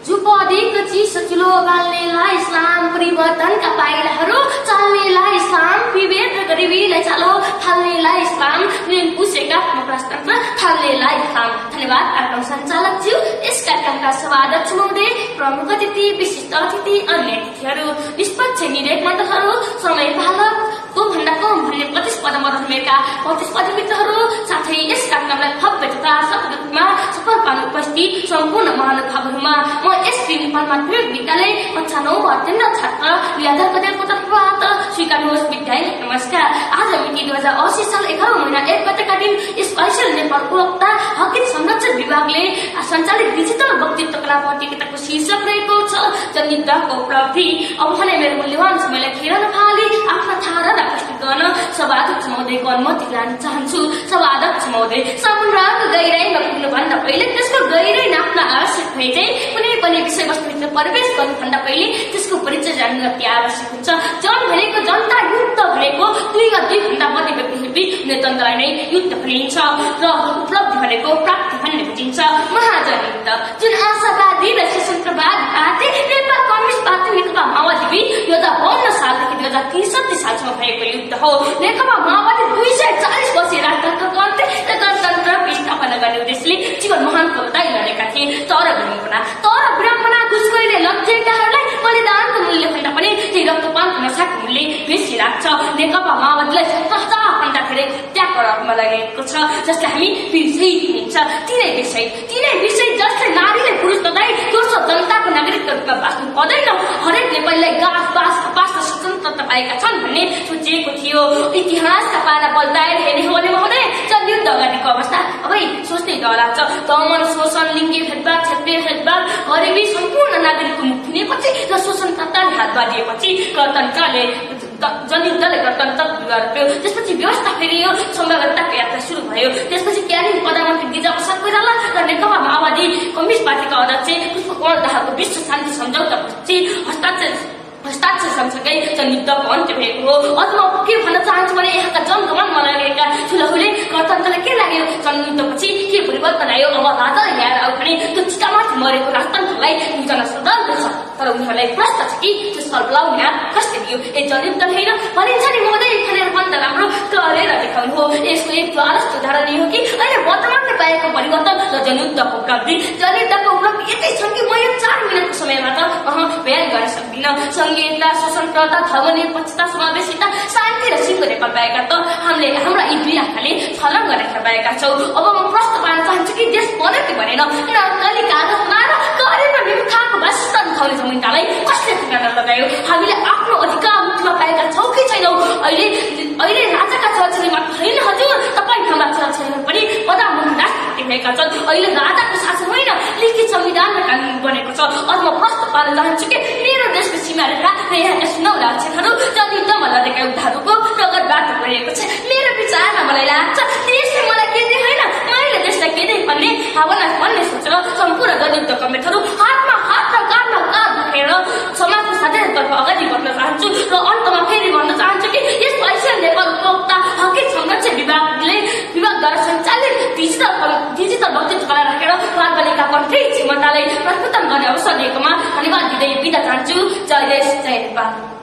जुपदीको चिसो बाल्नेलाई इस्लाम परिवर्तनका पाइलाहरू चाल्नेलाई इस्लाम विभेद र गरिबीलाई चालो थाल्नेलाई इस्लाम ऋण पुसेका प्रश्न थाल्नेलाई इस्लाम। धन्यवाद कार्यक्रम सञ्चालक ज्यू। यस कार्यक्रमका सभाध्यक्ष महोदय, प्रमुख अतिथि, विशिष्ट अतिथि, अन्य अतिथिहरू, निष्पक्ष निरेक मण्डलहरू, समय पालकको भन्दा कम भन्ने 25 पदमा रहनेका 25 पदमित्रहरू, साथै यस कार्यक्रमलाई भव्य तथा सफल रूपमा सफल पार्न उपस्थित सम्पूर्ण महानुभावहरूमा म एसपी नेपालमा प्रयोग विद्यालय कक्षा 9 अध्ययन छात्र लियाधर कदेलको तर्फबाट स्वीकार्नुहोस् विद्यालय नमस्कार। आज मिति 2080 साल 11 महिना 1 गतेका दिन स्पेशल नेपाल उपभोक्ता हक संरक्षण विभागले सञ्चालित डिजिटल व्यक्तित्व कला प्रतियोगिताको शीर्षक रहेको छ जनयुद्धको उपलब्धि। अब भने मेरो मूल्यवान समयलाई खेर नफाली आफ्ना धारणा प्रस्तुत गर्न सभाध्यक्ष महोदयको अनुमति लिन चाहन्छु। सभाध्यक्ष महोदय, समुद्रको गहिराइमा पुग्नुभन्दा पहिले त्यसको गहिराइ नाप्न आवश्यक भए चाहिँ कुनै पनि विषयवस्तुभित्र प्रवेश गर्नुभन्दा पहिले त्यसको परिचय जान्नु अति आवश्यक हुन्छ। जन भनेको जनता, युद्ध भनेको दुई भन्दा बढी व्यक्तिहरूबीच नेतृत्वलाई नै युद्ध भनिन्छ र उपलब्धि भनेको प्राप्ति भन्ने बुझिन्छ। महाजनयुद्ध जुन आशावादी र स्वतन्त्रवादी पार्टी नेपाल कम्युनिस्ट पार्टी नेकपा माओवादी 2052 सालदेखि 2063 सालसम्म भएको युद्ध हो। नेकपा माओवादी 240 वर्षीय राजतन्त्रको अन्त्य र गणतन्त्रको स्थापना गर्ने उद्देश्यले जीवन महान कोलताई लडेका थिए। तर विडम्बना घुसखोरीले लग्जेकाहरूलाई बलिदानको मूल्य भन्दा पनि त्यही रक्तपातको नशाको मूल्य बेसी लाग्छ। नेकपा माओवादीलाई 70,000 भन्दा धेरै त्याग गर्न लागेको छ, जसले हामी बिर्सै दिन्छ। तिनै विषय जसले नारीले पुरुष नदाई दोस्रो जनताको नागरिकको रूपमा बाँच्नु पर्दैन, हरेक नेपालीलाई बाँच्न स्वतन्त्रता पाएका छन् भन्ने सोचिएको थियो। इतिहासका पाना बल्दाएर हेर्ने हो भने महोदय जनयुद्ध अगाडिको अवस्था अबै सोच्नै डर लाग्छ। दमन, शोषण, लिङ्गे भेदभाव, क्षेत्रीय भेदभाव, गरिबी, सम्पूर्ण नागरिकको मुक्ति हुनेपछि र स्वतन्त्रताले हात बाँधिएपछि जनयुद्धले गणतन्त्र बिगार्यो। त्यसपछि व्यवस्था फेरियो, संवाददाताको यात्रा सुरु भयो। त्यसपछि क्याबिनेट प्रधानमन्त्री गिरिजाप्रसाद कोइराला र नेकपा माओवादी कम्युनिस्ट पार्टीका अध्यक्ष पुष्पकमल दाहालको विश्व शान्ति सम्झौतापछि हस्ताक्षर सँगसँगै जनयुद्धको अन्त्य भएको हो। अझ म के भन्न चाहन्छु भने यहाँका जनगमनमा लागेका ठुलाहरूले गणतन्त्रलाई के लाग्यो, जनयुद्धपछि के परिवर्तन आयो, अब राजालाई ल्याएर आऊ भने त्यो चितामाथि मरेको राजतन्त्रलाई बुझ्न श्रद्धालु छ। तर उनीहरूलाई प्रश्न छ कि त्यो सर्वलाउने हात कसले दियो? ए जनयुद्ध होइन भनिन्छ नि महोदय, खेलेर भन्दा राम्रो गरेर देखाउनु हो। यसको एक द्वारस्थ उदाहरण हो कि अहिले वर्तमानले पाएको परिवर्तन र जनयुद्धको उपलब्धि यतै छन् कि म यो 4 मिनटको समयमा त बयान गर्न सक्दिनँ। संघीयता, स्वतन्त्रता, धर्मनिरपेक्षता, समावेशिता, शान्ति र सिंह नेपाल पाएका त हामीले हाम्रा यी दुई आँखाले छलङ्ग रेखा पाएका छौँ। अब म प्रश्न पार्न चाहन्छु कि देश बन्यो कि भनेन, नक्कली कागज बनाएर गरिब र निमुखाको वास्तव उठाउने जमिनतालाई कसले ठेगाना लगायो? हामीले आफ्नो अधिकार मुक्तिमा पाएका छौँ कि छैनौँ? अहिले राजाका छोराछोरी मात्र होइन हजुर, तपाईँ हाम्रा छोराछोरीहरू पनि प्रधानमन्त्री राष्ट्रपति भएका छन्। अहिले राजाको शासन होइन, लिखित संविधान र कानुन बनेको छ। अझ म प्रश्न पार्न चाहन्छु कि मेरो देशको सीमा रेखा र यहाँका सुनौला क्षेत्रहरू जनयुद्धमा लडेका युद्धहरूको प्रगत बाटो गएको छ। मेरो विचारमा मलाई लाग्छ देशले मलाई के दिए होइन, मैले देशलाई के दिए भन्ने भावना भन्ने सोचेर सम्पूर्ण जनयुद्ध कमेटहरू हातमा हात र काँधमा काँध राखेर समाजको साझेतर्फ अगाडि बढ्न चाहन्छु। र अन्तमा फेरि भन्न चाहन्छु कि यस स्पेशल नेपाल उपभोक्ता हक संरक्षण विभागद्वारा सञ्चालित डिजिटल व्यक्तित्व कला राखेर बालबालिका कन्ट्री क्षमतालाई प्रस्फुटन गर्ने अवसर दिएकोमा धन्यवाद दिँदै बिदा चाहन्छु। जय देश, जय नेपाल।